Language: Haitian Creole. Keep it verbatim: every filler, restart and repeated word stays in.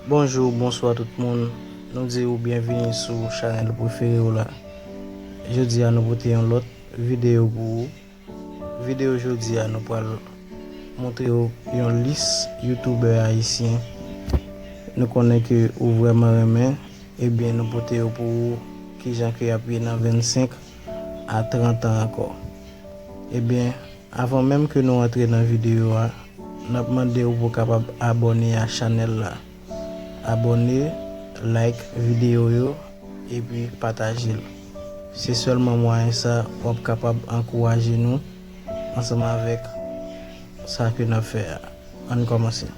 Bonjou, bonswa tout moun. Nou di ou byenvini sou chanèl prefere w la. Jodi a nou pote yon lòt videyo pou ou. Videyo jodi a nou pral montre w yon lis youtubè ayisyen nou konnen ke ou vrèman renmen. Ebyen nou pote yo pou ou, kijan ke y ap ye nan vennsenk a trant an ankò. Ebyen, avan menm ke nou antre nan videyo a, n ap mande w pou w kapab abòne a chanèl la. Abòne, like videyo yo, epi pataje l. Se sèlman mwayen sa w ap kapab ankouraje nou ansanm avèk sa ke n ap fè a. Ann kòmanse.